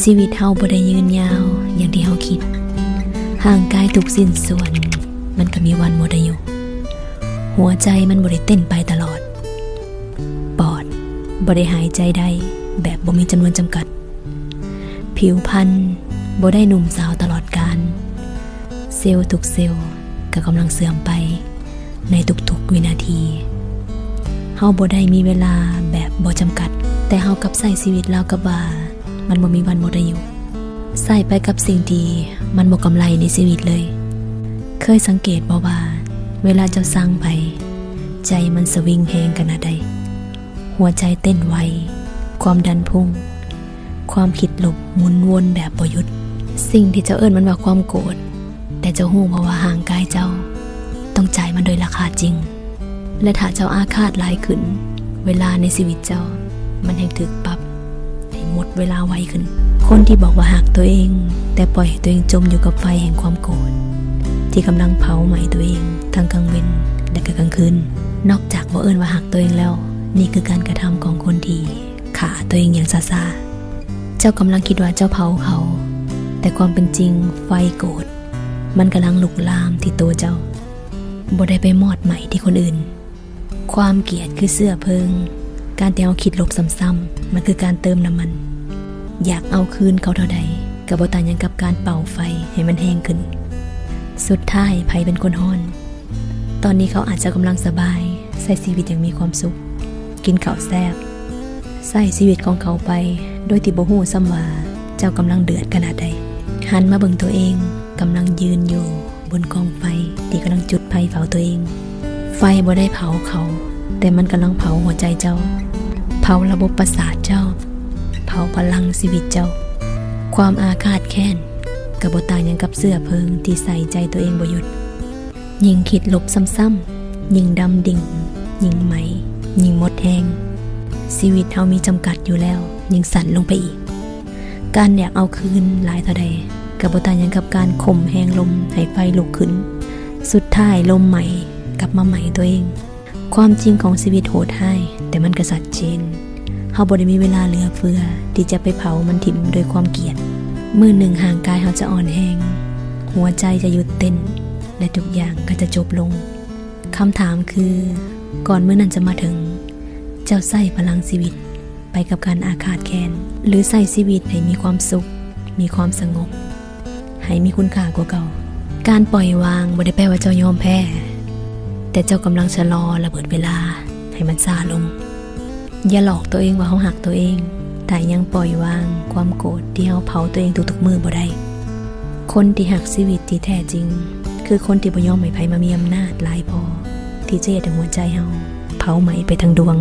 ຊີວິດເຮົາບໍ່ໄດ້ຍືນຍາວຢ່າງທີ່ເຮົາຄິດ. ຮ່າງກາຍທຸກຊິ້ນສ່ວນມັນກໍມີວັນໝົດອາຍຸ. ຫົວໃຈມັນບໍ່ໄດ້ເຕັ້ນໄປຕະຫຼອດ. ປອດບໍ່ໄດ້ຫາຍໃຈໄດ້ແບບບໍ່ມີຈຳນວນຈຳກັດ. ຜິວພັນບໍ່ໄດ້ໜຸ່ມສາວຕະຫຼອດການ. ເຊວທຸກເຊວກໍກຳລັງເສື່ອມໄປໃນທຸກໆວິນາທີ. ເຮົາບໍ່ໄດ້ມີເວລາແບບບໍ່ຈຳກັດ, ແຕ່ເຮົາກັບໃຊ້ຊີວິດລາວກັບວ່າມັນບໍ່ມີວັນໝົດອາຍຸ. ໃຊ້ໄປກັບສິ່ງທີ່ມັນບໍ່ກຳໄລໃນຊີວິດເລີຍ. ເຄີຍສັງເກດບໍ່ວ່າ ເວລາເຈົ້າຊັງໃຜ, ໃຈມັນສະວິງແຮງຂະໜາດໃດ? ຫົວໃຈເຕັ້ນໄວ, ຄວາມດັນພຸ່ງ, ຄວາມຄິດລົບໝູນວົນແບບບໍ່ຢຸດ. ສິ່ງທີ່ເຈົ້າເອີ້ນມັນວ່າຄວາມໂກດ, ແຕ່ເຈົ້າຮູ້ບໍ່ວ່າຮ່າງກາຍເຈົ້າຕ້ອງຈ່າຍມັນໂດຍລາຄາຈິງ? ແລະ ຖ້າເຈົ້າອາຄາດຫຼາຍຂຶ້ນ, ເວລາໃນຊີວິດເຈົ້າມັນແຮ່ງຖືກປັບໃຫ້ໝົດເວລາໄວຂຶ້ນ. ຄົນທີ່ບອກວ່າຮັກຕົວເອງ, ແຕ່ປ່ອຍໃຫ້ຕົວເອງຈົມຢູ່ກັບໄຟແຫ່ງຄວາມໂກດ ທີ່ກຳລັງເຜົາໄໝ້ຕົວເອງທັງກາງເວັນ ແລະ ກໍກາງຄືນ, ນອກຈາກບໍ່ເອີ້ນວ່າຮັກຕົວເອງແລ້ວ, ນີ້ຄືການກະທຳຂອງຄົນທີ່ຂ້າຕົວເອງຢ່າງຊ້າໆ. ເຈົ້າກຳລັງຄິດວ່າເຈົ້າເຜົາເຂົາ, ແຕ່ຄວາມເປັນຈິງ, ໄຟໂກດມັນກຳລັງລຸກລາມທີ່ຕົວເຈົ້າ, ບໍ່ໄດ້ໄປມອດໄໝ້ທີ່ຄົນອື່ນ. ຄວາມກຽດຄືເຊື້ອເພີງ. ການທີ່ເຮົາຄິດລົບຊ້ຳໆ ມັນຄືການເຕີມນ້ຳມັນ. ຢາກເອົາຄືນເຂົາເທົ່າໃດ ກໍບໍ່ຕ່າງຫຍັງກັບການເປົ່າໄຟໃຫ້ມັນແຮງຂຶ້ນ. ສຸດທ້າຍໃຜເປັນຄົນຮ້ອນ? ຕອນນີ້ເຂົາອາດຈະກຳລັງສະບາຍ, ໃຊ້ຊີວິດຢ່າງມີຄວາມສຸກ, ກິນເຂົ້າແຊບ, ໃຊ້ຊີວິດຂອງເຂົາໄປ ໂດຍທີ່ບໍ່ຮູ້ຊ້ຳວ່າເຈົ້າກຳລັງເດືອດຂະໜາດໃດ. ຫັນມາເບິ່ງຕົວເອງ, ກຳລັງຢືນຢູ່ ບົນກອງໄຟທີ່ກຳລັງຈຸດໄຟເຜົາຕົວເອງ. ໄຟບໍ່ໄດ້ເຜົາເຂົາ, ແຕ່ມັນກຳລັງເຜົາຫົວໃຈເຈົ້າ, ເຜົາລະບົບປະສາດເຈົ້າ, ເຜົາພະລັງຊີວິດເຈົ້າ. ຄວາມອາຄາດແຄ້ນກໍບໍ່ຕ່າງຫຍັງກັບເຊື້ອເພີງທີ່ໃສ່ໃຈຕົວເອງບໍ່ຢຸດ. ຍິ່ງຄິດລົບຊ້ຳໆ, ຍິ່ງດຳດິ່ງ, ຍິ່ງໄໝ້, ຍິ່ງໝົດແຮງ. ຊີວິດເຮົາມີຈຳກັດຢູ່ແລ້ວ, ຍິ່ງສັ້ນລົງໄປອີກ. ການຢາກເອົາຄືນຫຼາຍເທົ່າໃດ ກໍບໍ່ຕ່າງຫຍັງກັບການຂົ່ມແຮງລົມໃຫ້ໄຟລຸກຂຶ້ນ. ສຸດທ້າຍລົມໄໝ້ກັບມາໄໝ້ຕົວເອງ. ຄວາມຈິງຂອງຊີວິດໂຫດຮ້າຍ, ແຕ່ມັນກໍຊັດເຈນ. ເຮົາບໍ່ໄດ້ມີເວລາເຫຼືອເຟືອທີ່ຈະໄປເຜົາມັນຖິ້ມໂດຍຄວາມກຽດ. ມື້ໜຶ່ງຮ່າງກາຍເຮົາຈະອ່ອນແຮງ, ຫົວໃຈຈະຢຸດເຕັ້ນ ແລະ ທຸກຢ່າງກໍຈະຈົບລົງ. ຄຳຖາມຄື, ກ່ອນມື້ນັ້ນຈະມາເຖິງ, ເຈົ້າໃຊ້ພະລັງຊີວິດ ໄປກັບການອາຄາດແຄ້ນ ຫຼື ໃຊ້ຊີວິດໃຫ້ມີຄວາມສຸກ, ມີຄວາມສະຫງົບ, ໃຫ້ມີຄຸນຄ່າກວ່າເກົ່າ. ການປ່ອຍວາງບໍ່ໄດ້ແປວ່າເຈົ້າຍອມແພ້, ແຕ່ເຈົ້າກຳລັງຊະລໍລະເບີດເວລາໃຫ້ມັນຊ້າລົງ. ຢ່າຫຼອກຕົວເອງວ່າເຮົາຮັກຕົວເອງ, ຖ້າຍັງປ່ອຍວາງຄວາມໂກດທີ່ເຮົາເຜົາຕົວເອງທຸກໆມື້ບໍ່ໄດ້. ຄົນທີ່ຮັກຊີວິດທີ່ແທ້ຈິງ ຄືຄົນທີ່ບໍ່ຍອມໃຫ້ໃຜມາມີອຳນາດຫຼາຍພໍທີ່ຈະເຮັດໃຫ້ຫົວໃຈເຮົາເຜົາໄໝ້ໄປທັງດວງ.